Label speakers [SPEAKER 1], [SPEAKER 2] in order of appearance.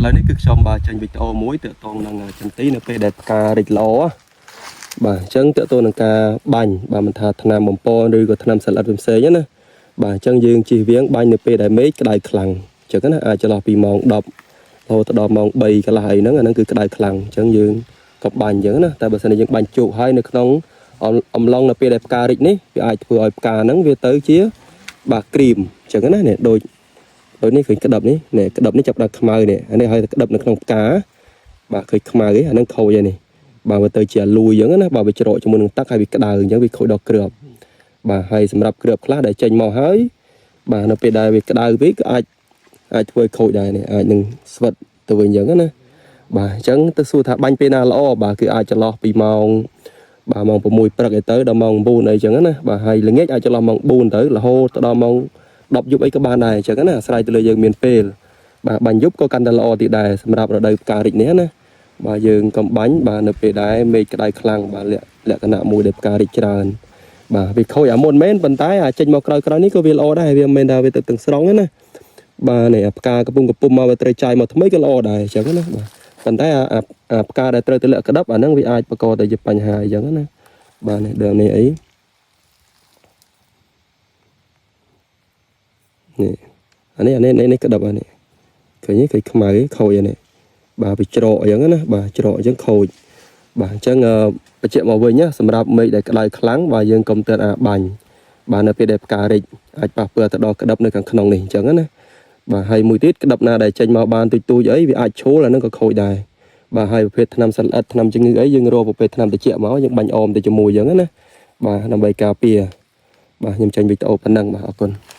[SPEAKER 1] ឡូវនេះគឺខ្ញុំបាទចេញវីដេអូមួយទាក់ទងនឹងចន្ទីនៅពេលដែលផ្ការីកល្អបាទអញ្ចឹងទាក់ទងនឹងការបាញ់បាទមិនថាថ្នាំបំពន់ឬក៏ថ្នាំសត្វល្អិតផ្សេងៗណាបាទអញ្ចឹងយើងជិះវៀងបាញ់នៅពេលដែលមេឃក្តៅខ្លាំងអញ្ចឹងណាអាចចន្លោះពីម៉ោង10រហូតដល់ម៉ោង3កន្លះអីហ្នឹងអាហ្នឹងគឺក្តៅខ្លាំងអញ្ចឹងយើងក៏បាញ់អញ្ចឹងណាតែបើសិនជាយើងបាញ់ជោគហើយនៅក្នុងអំឡុងនៅពេលដែលផ្ការីកនេះវាអាចធ្វើឲ្យផ្កាហ្នឹងវាទៅជាបាទក្រីមអញ្ចឹងណានេះដូច ដូចនេះឃើញក្តាប់នេះនេះក្តាប់នេះចាប់ដល់ខ្មៅនេះអានេះឲ្យក្តាប់នៅក្នុងផ្កាបាទឃើញខ្មៅឯអាហ្នឹងខូចហើយនេះបាទវាទៅជាលួយអញ្ចឹងណាបាទវាច្រកជាមួយនឹងទឹកហើយវាក្តៅអញ្ចឹងវាខូចដល់គ្រាប់បាទហើយសម្រាប់គ្រាប់ខ្លះដែលចេញមកហើយបាទនៅពេលដែលវាក្តៅពេកក៏អាចអាចធ្វើឲ្យខូចដែរនេះអាចនឹងស្វិតទៅវិញអញ្ចឹងណាបាទអញ្ចឹងទៅសួរថាបាញ់ពេលណាល្អបាទគឺអាចចន្លោះពីម៉ោងបាទម៉ោង6ព្រឹកឯទៅដល់ម៉ោង9អីចឹងណាបាទហើយល្ងាចអាចចន្លោះម៉ោង4ទៅរហូតទៅដល់ម៉ោង 10យប់អីក៏បានដែរអញ្ចឹងណាអាស្រ័យទៅលើយើងមានពេលបាទបាញ់យប់ក៏កាន់តែល្អទៀតដែរសម្រាប់រដូវផ្ការីកនេះណាបាទយើងកំបាញ់បាទនៅពេលដែលមេឃក្តៅខ្លាំងបាទលក្ខណៈមួយដែលផ្ការីកច្រើនបាទវាខូចអាមុនមែនប៉ុន្តែអាចេញមកក្រោយៗនេះក៏វាល្អដែរវាមិនមែនថាវាទៅទាំងស្រុងទេណាបាទនេះអាផ្កាកំពុងកំពុំមកវាត្រូវចាយមកថ្មីក៏ល្អដែរអញ្ចឹងណាបាទប៉ុន្តែអាអាផ្កាដែលត្រូវទៅលាក់ក្តាប់អាហ្នឹងវាអាចបង្កទៅជាបញ្ហាអញ្ចឹងណាបាទនេះដើមនេះអីនេះអានេះអានេះនេះក្តាប់អានេះ ឃើញទេឃើញខ្មៅទេខូចអានេះបាទវាច្រកអញ្ចឹងណាបាទច្រកអញ្ចឹងខូចបាទអញ្ចឹងបញ្ជាក់មកវិញណាសម្រាប់មេឃដែលក្តៅខ្លាំងបាទយើងកុំទើអាបាញ់បាទនៅពេលដែលផ្ការិចអាចប៉ះពាល់ទៅដល់ក្តាប់នៅខាងក្នុងនេះអញ្ចឹងណាបាទហើយមួយទៀតក្តាប់ណាដែលចេញមកបានទុយទុយអីវាអាចឈោលអាហ្នឹងក៏ខូចដែរបាទហើយប្រភេទថ្នាំសត្វល្អិតថ្នាំជំងឺអីយើងរកប្រភេទថ្នាំត្រជាក់មកយើងបាញ់អមទៅជាមួយអញ្ចឹងណាបាទដើម្បីការពារបាទខ្ញុំចេញវីដេអូប៉ុណ្ណឹងបាទអរគុណ។